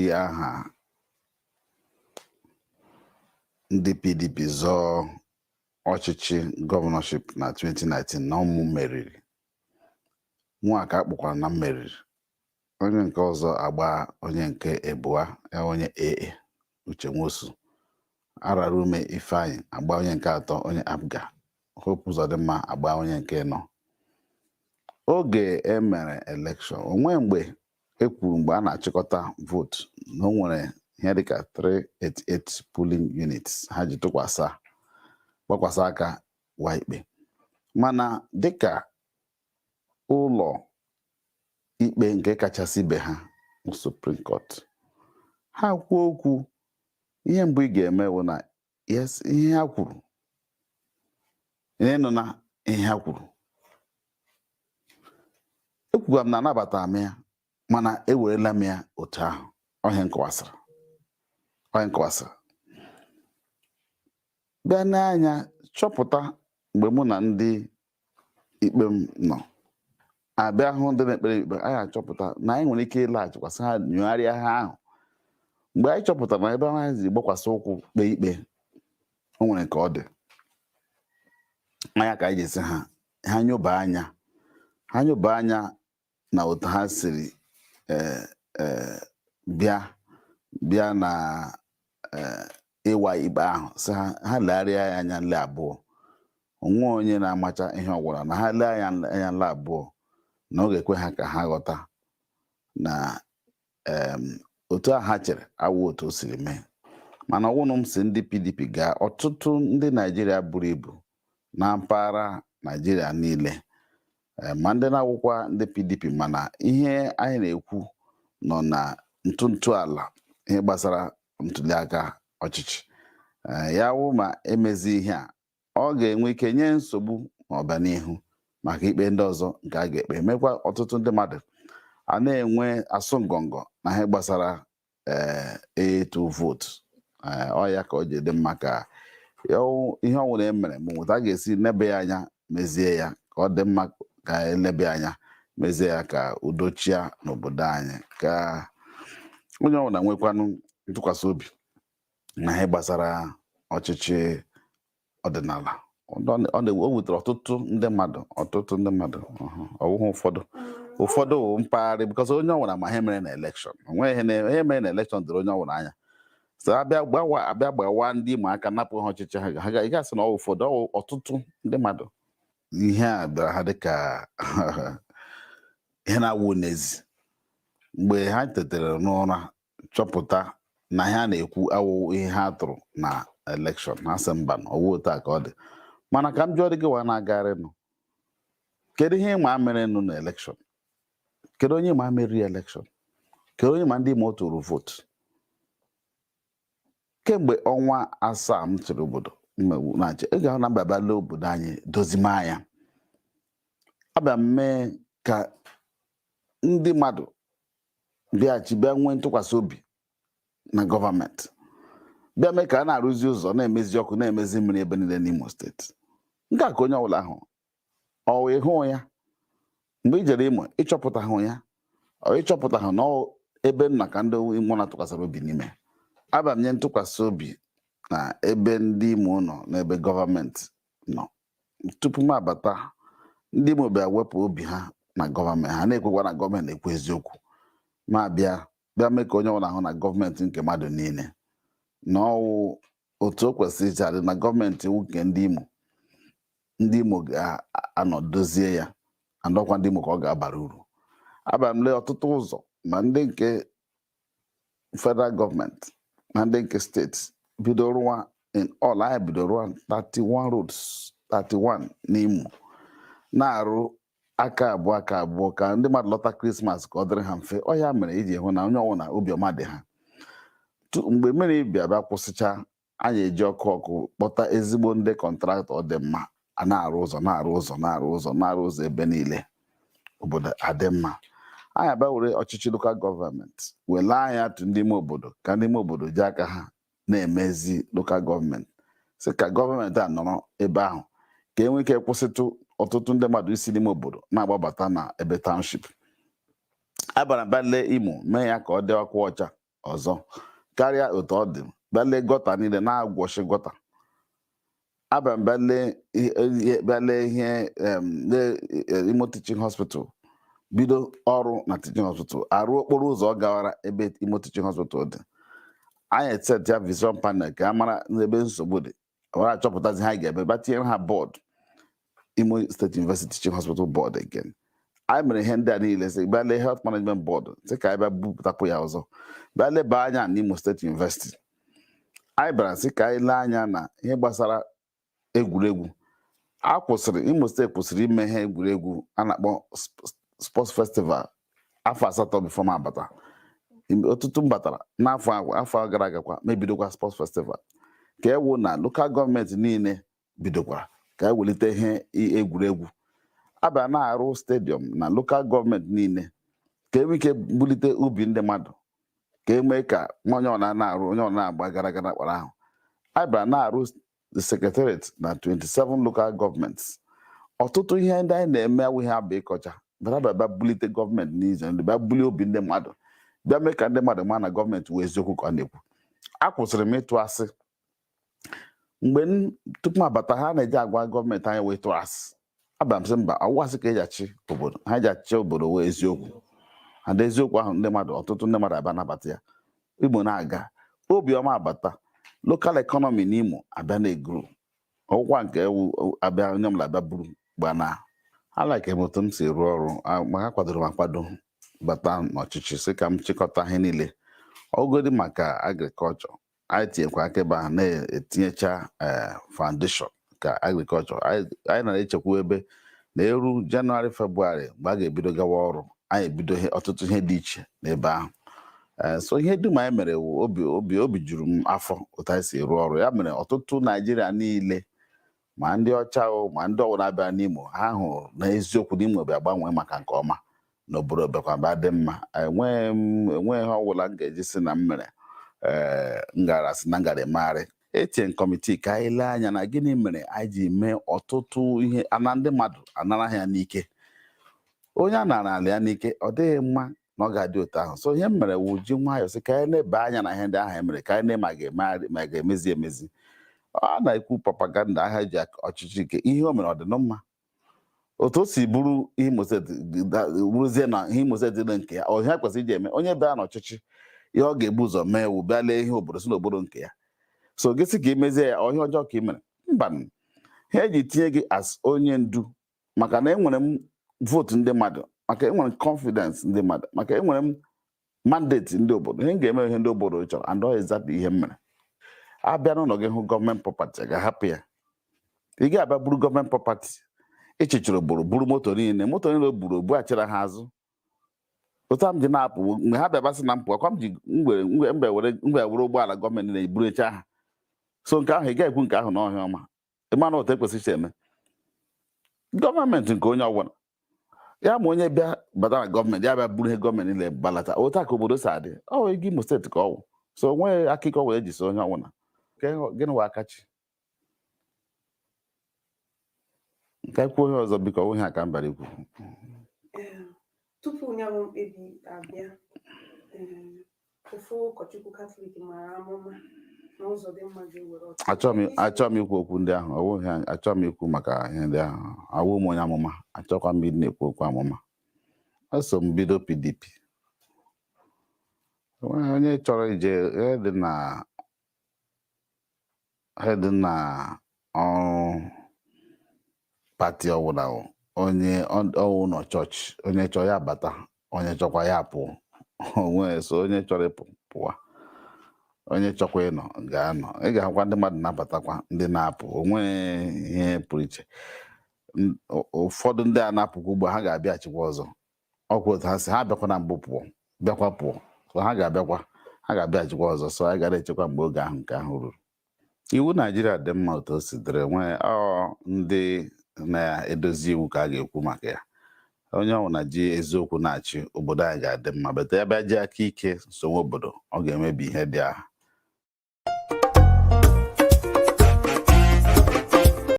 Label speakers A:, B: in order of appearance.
A: Aha ndị PDP zọọ ọchịchị governorship na 2019 na ụmụ meriri nwa ka akpọkwara na m meriri. Onye nke ọzọ agba onye nke ebua ya, onye AA Uche Nwosu arara ume. Ifeanyị agba onye nke atọ, onye APGA Hope Uzodimma agba onye nke nọ. Oge e mere election, onwe mgbe e kwuru mgbe a na-achịkọta vootu na o nwere ihe dịka 388 polling units ha ji tụkwasị gbakwasị aka wa ikpe. Mana dịka ụlọ ikpe nke kachasị ibe ha, Supreme Court, ha kwuo okwu, ihe mbụ ị ga-eme bụ na yes, ihe ha kwuru, ịnụ na ihe ha kwuru. Ekwukwara m na anabatara m ya, mana ewerela m ya otu ahụ. Ọhịa nkọwasịrị, ọhịa nkọwasịrị bịa n'anya chọpụta. Mgbe mụ na ndị ikpe m nọ abịa hụ ndị na-ekpere ikpe, anyị achọpụta na anyị nwere ike ịlaghachikwasị ha, nyogharịa ha ahụ. Mgbe anyị chọpụtara na ebe anyị ji gbakwasị ụkwụ kpee ikpe, o nwere ka ọ dị anya, ka anyị ji sị ha ha nyoba anya, ha nyoba anya na otu ha siri ee bịa bịa na ịwa ikpe ahụ, sị ha ha legharịa ya anya nle abụọ. Onwe onye na-amacha ihe ọ gwara na ha lee anya anya nle abụọ, na ọ ga-ekwe ha ka ha ghọta na otu a ha chere awụ otu o siri mee. Mana ọwụnụ m si ndị PDP gaa, ọtụtụ ndị Naijiria buru ibu na mpaghara Naijiria niile, ma ndị na-awụkwa ndị PDP, mana ihe anyị na-ekwu nọ na ntụntụ ala ihe gbasara ntuliaka ọchịchị. Ya wụ ma emezi ihe a, ọ ga-enwe ike nye nsogbu n'ọbịanihu maka ikpe ndị ọzọ nke a ga-ekpe, mekwa ọtụtụ ndị mmadụ a na-enwe asụ ngọngọ na ihe gbasara ịtụ vootu. Ọ ya ka o ji dị mma ka ihe ọbụla e mere ma nweta a ga-esi nebe ya anya mezie ya ka ọ dị mma, ka elebe anya mezie ya ka udo chia n'obodo anyị, ka onye ọbụla nwekwanụ ntụkwasị obi na ihe gbasara ọchịchị ọdịnala. O wutere ọtụtụ ndị mmadụ, ọtụtụ ndị mmadụ. Ọ bụghị ụfọdụ, ụfọdụ wụ mpaghara, because onye ọbụla ma ihe mere na election. Onweghị ihe mere na election doro onye ọbụla anya. So abịa gbawa, abịa gbawa ndị Imo aka, napụ ha ọchịchị ha, ha ị ga-asị na ọ wụ ụfọdụ, ọ wụ ọtụtụ ndị mmadụ. Ihe a bịara ha dịka ihe na-awụ n'ezi. Mgbe ha tetere n'ụra chọpụta na ihe a na-ekwu awụ ihe ha tụrụ na election, ha sị mba, na ọwụ otu a ka ọ dị. Mana ka m jụọ gị, wa na-agagharị nụ, kedu ihe ịma mere nụ na election? Kedu onye ma meriri election? Kedu onye ma ndị Imo tụrụ vootu? Kemgbe ọnwa 7 m chịrị obodo mmegbu na-achị, ị ga-ahụ na mba bịa lee obodo anyị dozima ya. Abịa m mee ka ndị mmadụ bịaghachi, bịa nwee ntụkwasị obi na gọọmenti, bịa mee ka a na-arụzi ụzọ, na-emezi ọkụ, na-emezi mmiri ebe niile n'Imo Steeti. Nke a ka onye ọbụla hụ. Ọ wee hụ ya mgbe i jere Imo, ịchọpụta hụ ya, ọ ịchọpụta hụ na ọ ebe nna ka ndị Imo na-atụkwasịrị obi n'ime. Abịa m nye ntụkwasị obi na ebe ndị Imo nọ, n'ebe gọọmenti nọ. Tupu m abata, ndị Imo bịa wepụ obi ha na gọọmenti, ha na-ekwekwa na gọọmenti na-ekwu eziokwu. Ma bịa bịa mee ka onye ọbụla hụ na gọọmenti nke mmadụ niile, na ọwụ otu o kwesịrị iji adị, na gọọmenti iwu nke ndị Imo, ndị Imo ga-anọ dozie ya, andọkwa ndị Imo ka ọ ga-abara uru. Abịara m lee ọtụtụ ụzọ, ma ndị nke federal gọọmenti na ndị nke steeti bido rụwa. In all, anyị bido rụwa 31 roads, 31 n'Imo, na-arụ aka abụọ aka abụọ ka ndị mmadụ lọta Krismas ka ọ dịrị ha mfe. Ọ ya mere iji hụ na onye ọbụla obiọma dị ha. Mgbe mmiri bịa bịa kwụsịcha, anyị eji ọkụ ọkụ kpọta ezigbo ndị contractor dị mma, a na-arụ ụzọ, na-arụ ụzọ, na-arụ ụzọ, na-arụ ụzọ ebe niile, obodo adị mma. Anyị abịa were ọchịchị local gọọmenti wele anya tụ ndị ime obodo, ka ndị ime obodo ji aka ha na-emezi local gọọmenti, sị ka gọọmenti a nọrọ ebe ahụ ka e nwee ike kwụsịtụ ọtụtụ ndị mmadụ isi n'ime obodo na-agbabata na ebe township. Abara bịa lee Imo, mee ya ka ọ dị ọkụ ọcha. Ọzọ karịa otu ọ dị, bịa lee gutter niile na-agwọchi gutter. Abịa m bịa lee ihe, bịa lee ihe, lee Imo Teaching Hospital, bido ọrụ na Teaching Hospital, arụ okporo ụzọ gawara ebe Imo Teaching Hospital dị. Anyị eset ya vision panel ka a mara n'ebe nsogbu dị, were achọpụtazi ha ga-eme, bịa tinyere ha board, Imo State University Teaching Hospital Board again. Anyị mere ihe ndị a niile, sị bịa lee Health Management Board, sị ka anyị bịa bupụtakwu ya ọzọ, bịa leba anya n'Imo State University. Anyị bịara sị ka anyị lee anya na ihe gbasara egwuregwu. A kwụsịrị, Imo Steeti kwụsịrị ime ihe egwuregwu a na-akpọ sports festival afọ 8 before m abata. Ọtụtụ m batara n'afọ ahụ, afọ gara aga kwa, mebidokwa sports festival ka ewu na local gọọmenti niile bidokwara ka ewelite ihe egwuregwu. Abịa na-arụ stadium na local gọọmenti niile ka enwe ike bulite ubi ndị mmadụ, ka e mee ka onye ọ na-arụ, onye ọ na-agba gara gara kpara ahụ. Abịa na-arụ the secretariat na 27 local governments. Ọtụtụ ihe ndị anyị na-eme awụghị abụ ịkọcha bịara bịa bịa bulite gọọmenti n'izu ndị bịa bulie obi ndị mmadụ, bịa mee ka ndị mmadụ maa na gọọmenti wee eziokwu ka ọ na-ekwu. Akwụsịrị m ịtụ asị mgbe tupu m abata. Ha na-eji agwa gọọmenti anyị wee tụọ asị. Abịa m sị mba, ọwụ asị ka eji achị obodo. Ha ji achị obodo wee eziokwu, and eziokwu ahụ ndị mmadụ, ọtụtụ ndị mmadụ abịa nabata ya. Imo na-aga, obiọma abata, local economy n'Imo abịa na-eguru ọgwụkwa nke ewu abịa, onye ọbụla abịa buru gbana. Alike m otu m si rụọ ọrụ maka kwadoro m akwado bata n'ọchịchị, sị ka m chịkọta ihe niile ọgụgodi maka agriculture. Anyị tinyekwa aka ebe ahụ na-etinyecha foundation ka agriculture. Anyị na-echekwa ebe na-eru Jenụwarị, Febụwarị mgbe a ga-ebido gawa ọrụ. Anyị ebido ọtụtụ ihe dị iche n'ebe ahụ. So ihe dum anyị mere wụ obi juru m afọ otu anyị si rụọ ọrụ. Ya mere ọtụtụ Naijiria niile, ma ndị ọcha o, ma ndị ọbụla bịara n'Imo, ha hụrụ na eziokwu na Imo bịa gbanwee maka nke ọma, n'obodo bịakwa bịa dị mma. Enweghị m, enweghị ihe ọbụla m ga-eji sị na m mere m gara sị na m gara emegharị. Etinye committee ka anyị lee anya na gịnị mere anyị ji mee ọtụtụ ihe ana ndị mmadụ anara ha ya n'ike. Onye a nara ala ya n'ike, ọ dịghị mma na ọ ga-adị otu ahụ. So ihe m mere wụ ji nwayọọ sị ka anyị leba anya na ihe ndị ahụ e mere, ka anyị na ma ga-emegharị ma ga-emezi emezi. A na-ekwu propaganda ahịa ji ọchịchị ike. Ihe o mere ọ dị mma otu o si bụrụ Imo Steeti bụrụzie na ihe Imo Steeti dị nke ya, ọ ihe kwesịrị iji eme. Onye bịa n'ọchịchị, ihe ọ ga-ebu ụzọ mee wụ bịa lee ihe obodo si n'obodo nke ya. So gị sị ka imezie ya, ọ ihe ọjọọ ka ị mere? Mba, ha eji tinye gị as onye ndu maka na enwere m vote ndị mmadụ, maka enwere m confidence ndị mmadụ, maka enwere m mandate ndị obodo. Ihe m ga-eme, ihe ndị obodo chọrọ, and all exactly ihe m mere. Abịa n'ụlọ gị hụ gọọmenti property, ga-ahapụ ya? Ị ga-abịa buru gọọmenti property echichiri obodo, buru moto niile, moto niile o buru obughachiri ha azụ. Otu a m ji na-apụ, mgbe ha bịa sị na mpụ akwa m ji mgbe mgbe were mgbe were ụgbọala gọọmenti na-eburecha ha. So nke ahụ, ị gaghị ekwu nke ahụ n'ọhịa ọma. Ịma na otu ekwesịrị isi eme gọọmenti nke onye ọbụla ya, ma onye bịa bata na gọọmenti, ya bịa buru ihe gọọmenti niile balata. Otu a ka obodo si adị. Ọ wụ ego Imo Steeti ka ọ wụ, so onweghị akụkọ wee ji so onye ọbụla. Gịnị wụ akachi nke kwuo ihe ọzọ? Biko, ọ ihe a ka m bịara ikwu.
B: Tupu ya bụ mkpebi abịa, ofu ụkọchukwu Katọlik mara amụma na Ụzọdịmma ga-ewere ọchịchị.
A: Achọghị m ikwu okwu ndị ahụ. Ọ bụghị, achọghị m ikwu maka ihe ndị ahụ. Awụ m onye amụma? Achọkwa m ịdị na-ekwu okwu amụma. Eso m bido PDP. Onweghị onye chọrọ ije ihe dị na ihe dị na ọrụ party ọbụla wụ onye ọwụ nọ chọọchị. Onye chọọ ya bata, onye chọkwa ya pụọ onwe. So onye chọrọ ịpụ pụwa, onye chọkwa ịnọ ga-anọ. Ị ga-ahụkwa ndị mmadụ na-abatakwa, ndị na-apụ. Onwe ihe pụrụ iche. Ụfọdụ ndị a na-apụkwa ugbu a, ha ga-abịaghachikwa ọzọ. Ọkwa otu ha si ha bịakwa na mbụ, pụọ, bịakwa pụọ, so ha ga-abịakwa, ha ga-abịaghachikwa ọzọ. So anyị gara echekwa mgbe oge ahụ nke ahụ ruru. Iwu Naijiria dị mma otu o si dịrị nwee. Ọ ndị na-edozi iwu ka a ga-ekwu maka ya. Onye ọbụla ji eziokwu na-achị obodo anyị ga-adị mma, bete ya bịa ji aka ike sonwe obodo, ọ ga-emebi ihe dị ahụ.